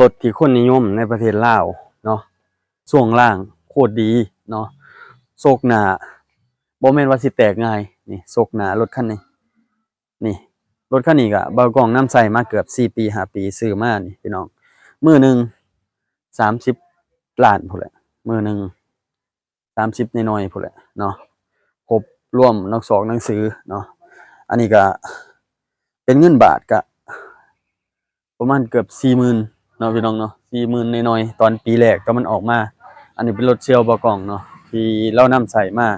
ລົດທີ່ຄົນນິຍົມໃນປະເທດລາວເນາະ ຊ່ວງລ່າງໂຄດດີເນາະ ໂຊກໜ້າ ບໍ່ແມ່ນວ່າຊິແຕກງ່າຍ. ນີ້ໂຊກໜ້າລົດຄັນນີ້ ນີ້ລົດຄັນນີ້ກະບ່າວກ້ອງນຳໃຊ້ມາເກືອບສີ່ປີຫ້າປີ ຊື້ມານີ້ພີ່ນ້ອງ ມື້ໜຶ່ງສາມສິບລ້ານພຸ້ນແຫຼະ ມື້ໜຶ່ງສາມສິບໜ້ອຍໆພຸ້ນແຫຼະເນາະ ຄົບລວມໜັງສອກໜັງສືເນາະ. ອັນນີ້ກະເປັນເງິນບາດກະ ປະມານເກືອບສີ່ໝື່ນເນາະພີ່ນ້ອງເນາະ ສີ່ໝື່ນໜ້ອຍໆ ຕອນປີແລກຕອນມັນອອກມາ. ອັນນີ້ເປັນລົດສ່ຽວບ່າວກ້ອງເນາະ ທີ່ລາວນຳໃຊ້ມາ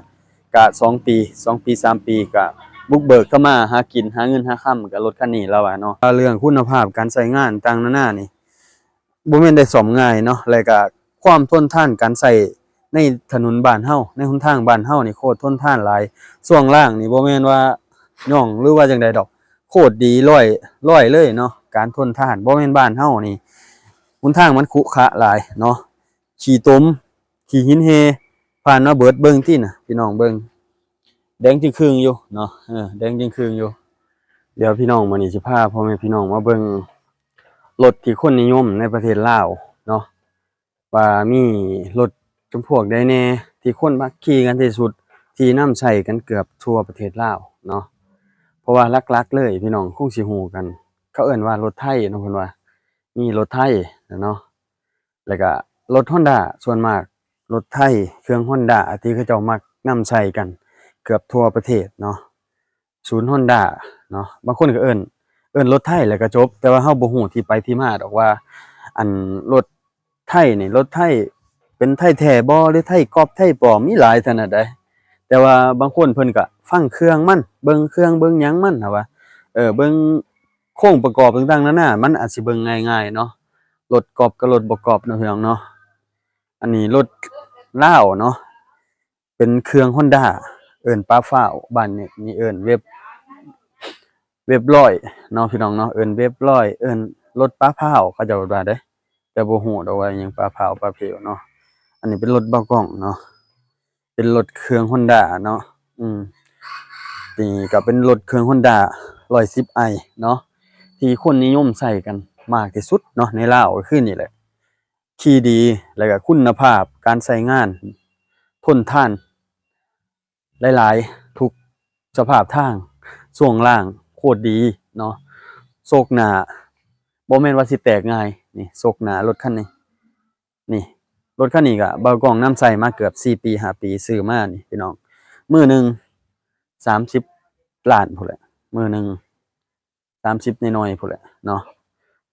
ກະສອງປີ ສອງປີສາມປີ ກະບຸກເບີກທຳມາຫາກິນ ຫາເງິນຫາຄຳ ກະລົດຄັນນີ້ລາວວ່າເນາະ. ເລື່ອງຄຸນນະພາບການໃຊ້ງານຕ່າງໆນານານີ້ ບໍ່ແມ່ນໄດ້ສ້ອມງ່າຍເນາະ ແລະກະຄວາມທົນທານການໃຊ້ໃນຖະໜົນບ້ານເຮົາ ໃນຫົນທາງບ້ານເຮົານີ້ໂຄດທົນທານຫຼາຍ. ຊ່ວງລ່າງນີ້ບໍ່ແມ່ນວ່າຫຍ້ອງ ຫຼືວ່າຈັ່ງໃດດອກ ໂຄດດີ ຮ້ອຍ ຮ້ອຍເລີຍເນາະ ການທົນທານ. ບໍ່ແມ່ນບ້ານເຮົານີ້ ຫົນທາງມັນຂຸຂະຫຼາຍເນາະ ຂີ້ຕົມ ຂີ້ຫີນເຮ ຜ່ານມາເບີດ. ເບິ່ງຕິນະ ພີ່ນ້ອງເບິ່ງ ແດງຈຶ່ງຄຶ່ງຢູ່ເນາະ ເອີ ແດງຈຶ່ງຄຶ່ງຢູ່. ດຽວພີ່ນ້ອງ ມື້ນີ້ຊິພາພໍ່ແມ່ພີ່ນ້ອງມາເບິ່ງລົດທີ່ຄົນນິຍົມໃນປະເທດລາວເນາະ ວ່າມີລົດຈຳພວກໃດແດ່ທີ່ຄົນມັກຂີ່ກັນທີ່ສຸດ ທີ່ນຳໃຊ້ກັນເກືອບທົ່ວປະເທດລາວເນາະ. ເພາະວ່າຫຼັກໆເລີຍ ພີ່ນ້ອງຄົງຊິຮູ້ກັນ ເຂົາເອີ້ນວ່າລົດໄຖເນາະ ເພິ່ນວ່າມີລົດໄຖເນາະ ແລ້ວກະລົດຮອນດ້າ ສ່ວນມາກລົດໄຖເຄື່ອງຮອນດ້າທີ່ເຂົາເຈົ້າມັກນຳໃຊ້ກັນເກືອບທົ່ວປະເທດເນາະ ສູນຮອນດ້າເນາະ. ບາງຄົນກໍເອີ້ນ ເອີ້ນລົດໄຖແລ້ວກໍຈົບ ແຕ່ວ່າເຮົາບໍ່ຮູ້ທີ່ໄປທີ່ມາດອກວ່າ ອັນລົດໄຖນີ້ ລົດໄຖເປັນໄຖແທ້ບໍ່ ຫຼືໄຖກ໋ອບໄຖປອມ ມີຫຼາຍຂະໜາດໃດ. ແຕ່ວ່າບາງຄົນເພິ່ນກໍຟັງເຄື່ອງມັນ ເບິ່ງເຄື່ອງເບິ່ງຫຍັງມັນ ຫາວ່າ ເອີ ເບິ່ງໂຄງປະກອບຕ່າງໆນານາ ມັນອາດຊິເບິ່ງງ່າຍໆເນາະ ລົດກ໋ອບກັບລົດບໍ່ກ໋ອບເນາະ ພີ່ນ້ອງເນາະ. ອັນນີ້ລົດລາວເນາະ ເປັນເຄື່ອງຮອນດ້າ ເອີ້ນປາຟ້າວ ບ້ານນີ້ເອີ້ນເວັບ ເວັບຮ້ອຍເນາະ ພີ່ນ້ອງເນາະ ເອີ້ນເວັບຮ້ອຍ ເອີ້ນລົດປາພ້າວ ເຂົາເຈົ້າວ່າເດ້ ແຕ່ບໍ່ຮູ້ດອກວ່າຫຍັງປາພ້າວປາເພ້ວເນາະ. ອັນນີ້ເປັນລົດບ່າວກ້ອງເນາະ ເປັນລົດເຄື່ອງຮອນດ້າເນາະ ອືມ ນີ້ກໍເປັນລົດເຄື່ອງຮອນດ້າ ຮ້ອຍສິບໄອ ເນາະ ທີ່ຄົນນິຍົມໃຊ້ກັນມາກທີ່ສຸດເນາະ ໃນລາວກໍຄືນີ້ແຫຼະ ຂີ່ດີ ແລ້ວກໍຄຸນນະພາບການໃຊ້ງານ ທົນທານຫຼາຍໆ ທຸກສະພາບທາງ ຊ່ວງລ່າງໂຄດດີເນາະ ໂຊກໜ້າ ບໍ່ແມ່ນວ່າຊິແຕກງ່າຍ. ນີ້ໂຊກໜ້າລົດຄັນນີ້ ນີ້ລົດຄັນນີ້ກະບ່າວກ້ອງນຳໃຊ້ມາເກືອບສີ່ປີຫ້າປີ ຊື້ມານີ້ພີ່ນ້ອງ ມື້ໜຶ່ງສາມສິບລ້ານພຸ້ນແຫຼະ ມື້ໜຶ່ງສາມສິບໜ້ອຍໆພຸ້ນແຫຼະເນາະ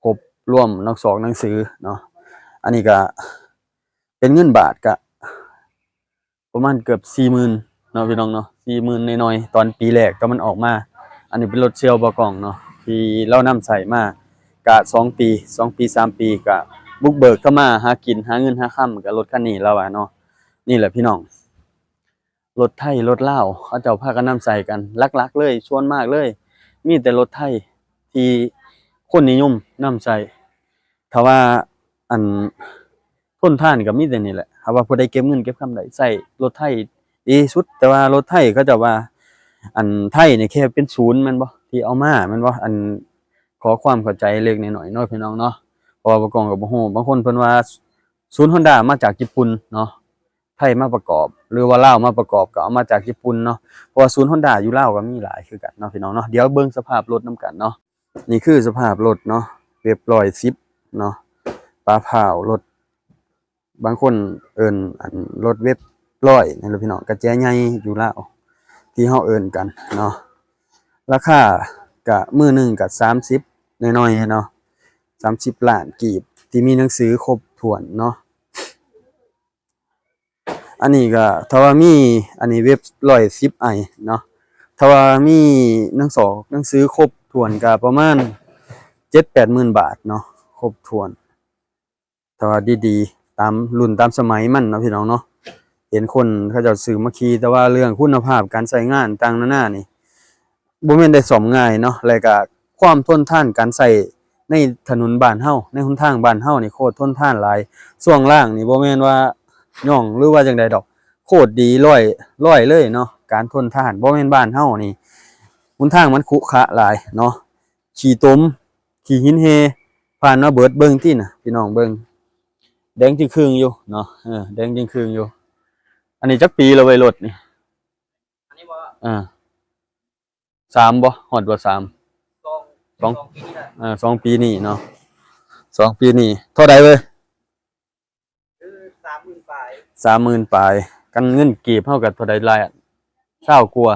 ຄົບລວມໜັງສອກໜັງສືເນາະ. ອັນນີ້ກະເປັນເງິນບາດກະປະມານເກືອບສີ່ໝື່ນເນາະ ພີ່ນ້ອງເນາະ ສີ່ໝື່ນໜ້ອຍໆ ຕອນປີແລກຕອນມັນອອກມາ. ອັນນີ້ເປັນລົດສ່ຽວບ່າວກ້ອງເນາະ ທີ່ລາວນຳໃຊ້ມາກະສອງປີ ສອງປີສາມປີ ກະບຸກເບີກທຳມາຫາກິນ ຫາເງິນຫາຄຳ ກະລົດຄັນນີ້ລາວວ່າເນາະ. ນີ້ແຫຼະພີ່ນ້ອງ ລົດໄທລົດລາວ ເຂົາເຈົ້າພາກັນນຳໃຊ້ກັນ ຫຼັກໆເລີຍ ສ່ວນມາກເລີຍ ມີແຕ່ລົດໄທທີ່ຄົນນິຍົມນຳໃຊ້. ຖ້າວ່າ ອັນ ທົນທານກໍມີແຕ່ນີ້ແຫຼະ ຖ້າວ່າຜູ້ໃດເກັບເງິນເກັບຄຳໄດ້ ໃຊ້ລົດໄທດີທີ່ສຸດ. ແຕ່ວ່າລົດໄທເຂົາເຈົ້າວ່າ ອັນ ໄທນີ້ແຄ່ເປັນສູນແມ່ນບໍ່ ທີ່ເອົາມາແມ່ນບໍ່? ອັນ ຂໍຄວາມເຂົ້າໃຈເລັກໆນ້ອຍໆເນາະ ພີ່ນ້ອງເນາະ ເພາະວ່າບ່າວກ້ອງກໍບໍ່ຮູ້. ບາງຄົນເພິ່ນວ່າສູນຮອນດ້າມາຈາກຍີ່ປຸ່ນເນາະ ໄທມາປະກອບ ຫຼືວ່າລາວມາປະກອບ ກໍເອົາມາຈາກຍີ່ປຸ່ນເນາະ ເພາະວ່າສູນຮອນດ້າຢູ່ລາວກໍມີຫຼາຍຄືກັນເນາະ ພີ່ນ້ອງເນາະ. ດຽວເບິ່ງສະພາບລົດນຳກັນເນາະ. ນີ້ຄືສະພາບລົດເນາະ ເວັບຮ້ອຍສິບເນາະ ປາພ້າວ ລົດ ບາງຄົນເອີ້ນ ອັນ ລົດເວັບຮ້ອຍນີ້ແຫຼະ ພີ່ນ້ອງ ກະແຈໃຫຍ່ຢູ່ລາວ ທີ່ເຮົາເອີ້ນກັນເນາະ. ລາຄາກະມື້ໜຶ່ງກະສາມສິບໜ້ອຍໆເນາະ ສາມສິບລ້ານກີບ ທີ່ມີໜັງສືຄົບຖ້ວນເນາະ. ອັນນີ້ກໍຖ້າວ່າມີ ອັນນີ້ເວັບຮ້ອຍສິບໄອເນາະ ຖ້າວ່າມີໜັງສອກໜັງສືຄົບຖ້ວນກໍປະມານເຈັດແປດໝື່ນບາດເນາະ ຄົບຖ້ວນ. ຖ້າວ່າດີໆ ຕາມລຸ້ນຕາມສະໄໝມັນເນາະ ພີ່ນ້ອງເນາະ ເຫັນຄົນເຂົາເຈົ້າຊື້ມາຂີ່. ແຕ່ວ່າເລື່ອງຄຸນນະພາບການໃຊ້ງານຕ່າງໆນານານີ້ ບໍ່ແມ່ນໄດ້ສ້ອມງ່າຍເນາະ ແລະກະຄວາມທົນທານການໃຊ້ໃນຖະໜົນບ້ານເຮົາ ໃນຫົນທາງບ້ານເຮົານີ້ໂຄດທົນທານຫຼາຍ. ຊ່ວງລ່າງນີ້ບໍ່ແມ່ນວ່າຫຍ້ອງ ຫຼືວ່າຈັ່ງໃດດອກ ໂຄດດີ ຮ້ອຍ ຮ້ອຍເລີຍເນາະ ການທົນທານ. ບໍ່ແມ່ນບ້ານເຮົານີ້ ຫົນທາງມັນຂຸຂະຫຼາຍເນາະ ຂີ້ຕົມ ຂີ້ຫີນເຮ ຜ່ານມາເບິດ ເບິ່ງຕິນະ ພີ່ນ້ອງເບິ່ງ ແດງຈຶ່ງຄຶ່ງຢູ່ເນາະ. ເອີ ແດງຈຶ່ງຄຶ່ງຢູ່. ອັນນີ້ຈັກປີແລ້ວເວີຍ ລົດນີ້? ອັນນີ້ບໍ່? ອ່າ ສາມບໍ່? ຮອດບໍ່ ສາມ? ສອງ ສອງ ສອງປີນີ້ແຫຼະ. ເອີ ສອງປີນີ້ເນາະ ສອງປີນີ້. ເທົ່າໃດເວີຍ? ຄື ສາມໝື່ນປາຍ. ສາມໝື່ນປາຍ. ຄັນເງິນກີບເຮົາກໍເທົ່າໃດຫຼາຍ? ຊາວກວ່າ.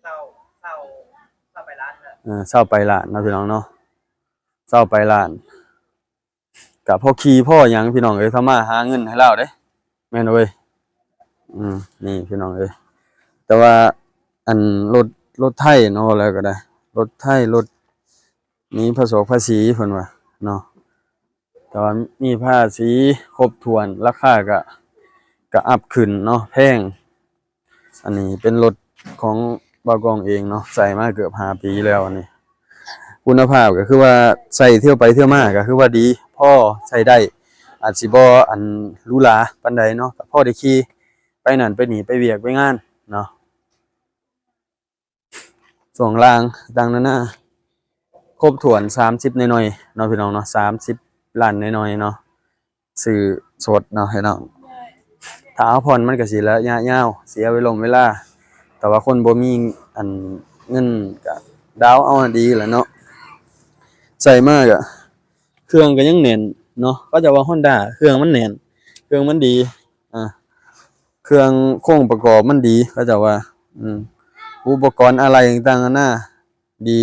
ຊາວ ຊາວ ຊາວປາຍລ້ານແຫຼະ. ເອີ ຊາວປາຍລ້ານເນາະ ພີ່ນ້ອງເນາະ ຊາວປາຍລ້ານ. ກະພໍຂີ່ພໍຫຍັງພີ່ນ້ອງເອີຍ ທຳມາຫາເງິນໃຫ້ລາວເດ້ ແມ່ນເວີຍ. ອືມ ນີ້ພີ່ນ້ອງເອີຍ ແຕ່ວ່າອັນລົດ ລົດໄຖເນາະ ເວົ້າແລ້ວກໍໄດ້ ລົດໄຖ ລົດ ມີພາສີ ພາສີເພິ່ນວ່າເນາະ ແຕ່ວ່າມີພາສີຄົບຖ້ວນ ລາຄາກະ ກະອັບຂຶ້ນເນາະ ແພງ. ອັນນີ້ເປັນລົດຂອງບ່າວກ້ອງເອງເນາະ ໃຊ້ມາເກືອບຫ້າປີແລ້ວ. ອັນນີ້ຄຸນນະພາບກໍຄືວ່າໃຊ້ທ່ຽວໄປທ່ຽວມາກໍຄືວ່າດີ ພໍໃຊ້ໄດ້ ອາດຊິບໍ່ອັນຫຼູຫຼາປານໃດເນາະ ກໍພໍໄດ້ຂີ່ໄປນັ້ນໄປນີ້ ໄປວຽກໄປງານເນາະ. ຊ່ວງລ່າງຕ່າງໆນານາ ຄົບຖ້ວນ ສາມສິບໜ້ອຍໆເນາະ ພີ່ນ້ອງເນາະ ສາມສິບລ້ານໜ້ອຍໆເນາະ. ຊື້ສົດເນາະພີ່ນ້ອງ ຖ້າເອົາຜ່ອນມັນກໍຊິໄລຍະຍາວ ເສຍເວລົມເວລາ ແຕ່ວ່າຄົນບໍ່ມີອັນເງິນກໍດາວເອົາ ດີແລ້ວເນາະ. ໃຊ້ມາກໍເຄື່ອງກໍຍັງແໜ້ນເນາະ ເຂົາເຈົ້າວ່າຮອນດ້າເຄື່ອງມັນແໜ້ນ ເຄື່ອງມັນດີ ອ່າ ເຄື່ອງໂຄງປະກອບມັນດີ ເຂົາເຈົ້າວ່າ ອືມ ອຸປະກອນອາໄຫຼ່ຕ່າງໆນານາ ດີ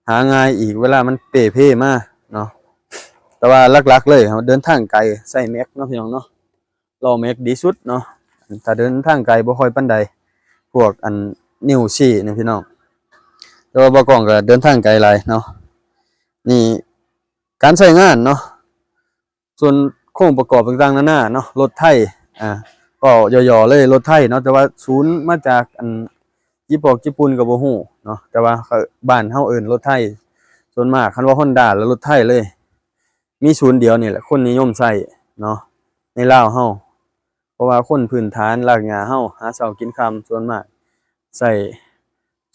ຫາງ່າຍອີກເວລາມັນເປ່ເພມາເນາະ. ແຕ່ວ່າຫຼັກໆເລີຍ ເຮົາເດີນທາງໄກໃຊ້ແມັກເນາະ ພີ່ນ້ອງເນາະ ລໍ້ແມັກດີສຸດເນາະ. ຖ້າເດີນທາງໄກບໍ່ຄ່ອຍປານໃດ ພວກອັນ New Sea ນີ້ພີ່ນ້ອງ ແຕ່ວ່າບ່າວກ້ອງກໍເດີນທາງໄກຫຼາຍເນາະ. ນີ້ການໃຊ້ງານເນາະ ສ່ວນໂຄງປະກອບຕ່າງໆນານາເນາະ ລົດໄຖ ອ່າ ເວົ້າຫຍໍ້ໆເລີຍ ລົດໄຖເນາະ ແຕ່ວ່າສູນມາຈາກອັນຈີປອກຈີປຸ່ນກໍບໍ່ຮູ້ເນາະ ແຕ່ວ່າ ເອີ ບ້ານເຮົາເອີ້ນລົດໄຖ. ສ່ວນມາກຄັນວ່າຮອນດ້າແລ້ວລົດໄຖເລີຍ ມີສູນດຽວນີ້ແຫຼະຄົນນິຍົມໃຊ້ເນາະ ໃນລາວເຮົາ ເພາະວ່າຄົນພື້ນຖານລາກຫຍ້າເຮົາຫາເຊົ້າກິນຄ່ຳ ສ່ວນມາກໃຊ້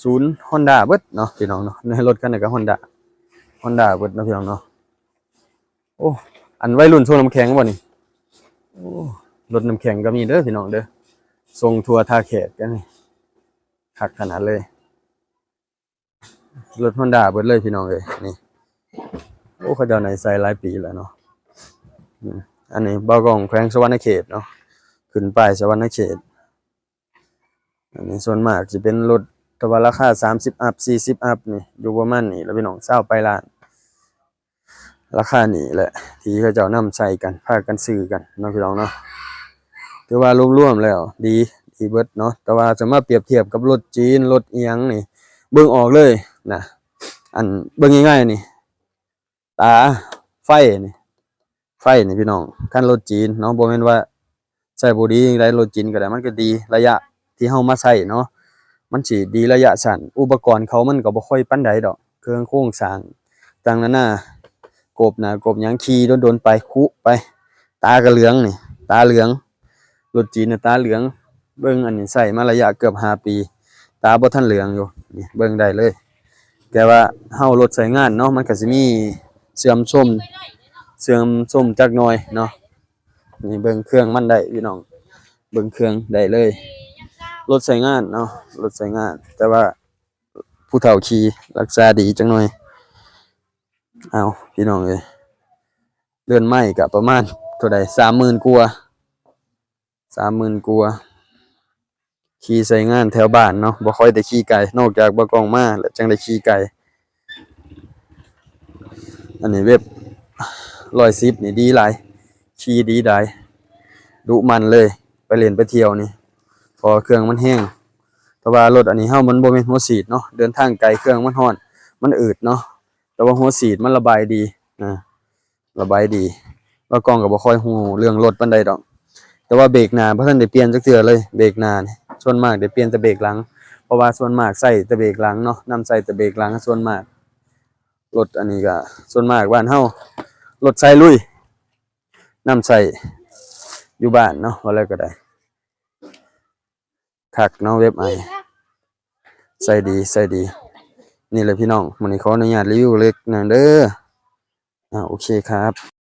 ສູນຮອນດ້າເບິດເນາະ ພີ່ນ້ອງເນາະ. ໃນລົດຄັນນັ້ນກໍຮອນດ້າ ຮອນດ້າເບິດເນາະ ພີ່ນ້ອງເນາະ. ໂອ້ ອັນໄວລຸ້ນສົ່ງນ້ຳແຂງບໍ່ນີ້? ໂອ້ ລົດນ້ຳແຂງກໍມີເດີພີ່ນ້ອງເດີ ສົ່ງທົ່ວທ່າແຂກກັນນີ້ ຄັກຂະໜາດເລີຍ. ລົດຮອນດ້າເບິດເລີຍພີ່ນ້ອງເອີຍ ນີ້. ໂອ້ ເຂົາເຈົ້າໃນໃສ່ຫຼາຍປີແລ້ວເນາະ. ອືມ ອັນນີ້ບ່າວກ້ອງແຂວງສະຫວັນນະເຂດເນາະ ຂຶ້ນປ້າຍສະຫວັນນະເຂດ. ອັນນີ້ສ່ວນມາກຊິເປັນລົດ ແຕ່ວ່າລາຄາສາມສິບອັບ ສີ່ສິບອັບນີ້ ຢູ່ປະມານນີ້ລະພີ່ນ້ອງ ຊາວປາຍລ້ານ. ລາຄານີ້ແຫຼະທີ່ເຂົາເຈົ້ານຳໃຊ້ກັນ ພາກັນຊື້ກັນເນາະ ພີ່ນ້ອງເນາະ. ຖືວ່າລວມໆແລ້ວດີ ດີເບິດເນາະ ແຕ່ວ່າຈະມາປຽບທຽບກັບລົດຈີນ ລົດອີຫຍັງນີ້ ເບິ່ງອອກເລີຍນະ. ອັນເບິ່ງງ່າຍໆນີ້ ຕາໄຟນີ້ ໄຟນີ້ພີ່ນ້ອງ ຄັນລົດຈີນເນາະ ບໍ່ແມ່ນວ່າໃຊ້ບໍ່ດີຈັ່ງໃດ ລົດຈີນກໍໄດ້ ມັນກໍດີໄລຍະທີ່ເຮົາມາໃຊ້ເນາະ ມັນຊິດີໄລຍະສັ້ນ. ອຸປະກອນເຂົາມັນກໍບໍ່ຄ່ອຍປານໃດດອກ ເຄື່ອງໂຄງສ້າງຕ່າງໆນານາ ກົບໜ້າກົບຫຍັງ ຂີ່ດົນໆໄປ ຄຸໄປ ຕາກໍເຫຼືອງນີ້ ຕາເຫຼືອງ. ລົດຈີນນະຕາເຫຼືອງ ເບິ່ງອັນນີ້ໃຊ້ມາໄລຍະເກືອບຫ້າປີ ຕາບໍ່ທັນເຫຼືອງຢູ່ ນີ້ເບິ່ງໄດ້ເລີຍ. ແຕ່ວ່າເຮົາລົດໃຊ້ງານເນາະ ມັນກໍຊິມີເສື່ອມໂຊມ ເສື່ອມໂຊມຈັກໜ່ອຍເນາະ. ນີ້ເບິ່ງເຄື່ອງມັນໄດ້ພີ່ນ້ອງ ເບິ່ງເຄື່ອງໄດ້ເລີຍ. ລົດໃຊ້ງານເນາະ ລົດໃຊ້ງານ ແຕ່ວ່າຜູ້ເຖົ້າຂີ່ ລັກສາດີຈັກໜ່ອຍ. ເອົາ ພີ່ນ້ອງເອີຍ ເລື່ອນໄມ້ກໍປະມານເທົ່າໃດ ສາມໝື່ນກວ່າ ສາມໝື່ນກວ່າ. ຂີ່ໃຊ້ງານແຖວບ້ານເນາະ ບໍ່ຄ່ອຍໄດ້ຂີ່ໄກ ນອກຈາກບ່າວກ້ອງມາແລ້ວຈັ່ງໄດ້ຂີ່ໄກ. ອັນນີ້ເວັບຮ້ອຍສິບນີ້ດີຫຼາຍ ຂີ່ດີຫຼາຍ ດຸໝັ່ນເລີຍ ໄປຫຼິ້ນໄປທ່ຽວນີ້ ເພາະວ່າເຄື່ອງມັນແຮງ. ແຕ່ວ່າລົດອັນນີ້ເຮົາມັນບໍ່ແມ່ນຫົວສີດເນາະ ເດີນທາງໄກເຄື່ອງມັນຮ້ອນ ມັນອືດເນາະ ແຕ່ວ່າຫົວສີດມັນລະບາຍດີ ອ່າ ລະບາຍດີ. ບ່າວກ້ອງກໍບໍ່ຄ່ອຍຮູ້ເລື່ອງລົດປານໃດດອກ ແຕ່ວ່າເບກໜ້າບໍ່ທັນໄດ້ປ່ຽນຈັກເທື່ອເລີຍ. ເບກໜ້ານີ້ສ່ວນມາກໄດ້ປ່ຽນແຕ່ເບກຫຼັງ ເພາະວ່າສ່ວນມາກໃຊ້ແຕ່ເບກຫຼັງເນາະ ນຳໃຊ້ແຕ່ເບກຫຼັງສ່ວນມາກ. ລົດອັນນີ້ກໍສ່ວນມາກບ້ານເຮົາ ລົດສາຍລຸຍ ນຳໃຊ້ຢູ່ບ້ານເນາະ ເວົ້າແລ້ວກໍໄດ້. ຄັກເນາະ ເວັບໄອ ໃຊ້ດີ ໃຊ້ດີ. ນີ້ແຫຼະພີ່ນ້ອງ ມື້ນີ້ຂໍອະນຸຍາດຣີວິວເລັກນ້ອຍເດີ. ອ່າ ໂອເຄຄັບ.